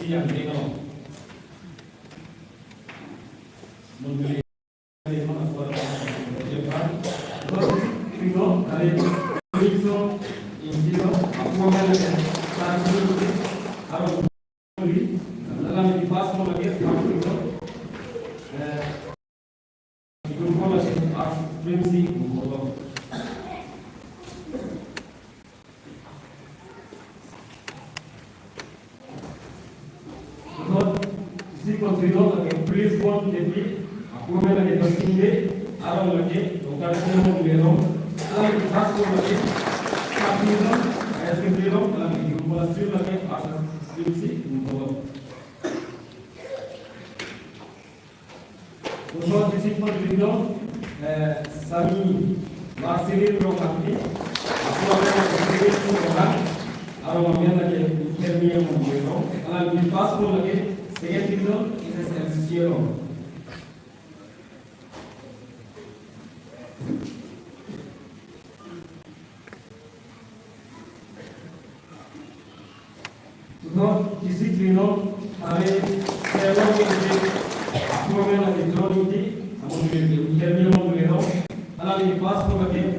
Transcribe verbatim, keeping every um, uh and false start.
Yang Deno. Mungkin ini mana suara yang Deno. Terus, Deno, dari Deno, Indino, aku akan ada satu, kalau Dalam di pas mo lagi, eh, grupo lagi arts stream si grupo. Not si kontrino lagi Prince Born Devi, aku main lagi Basking Day, arong lagi, lokal si mo lero, alam di pas mo lagi, arts stream lagi, grupo stream lagi, arts stream si grupo. Uno disik pon video, eh, Sami Marcelin Rongkangti, aku akan Marcelin Rongkang, aro mamian lagi Hermia Mongbero, alam di pas mo lagi second video, S S M Sierong. Uno disik lino, are, eh, lo ke, aku main lagi John Ingti, namun ke, ke, ke, ke, alam di pas mo lagi,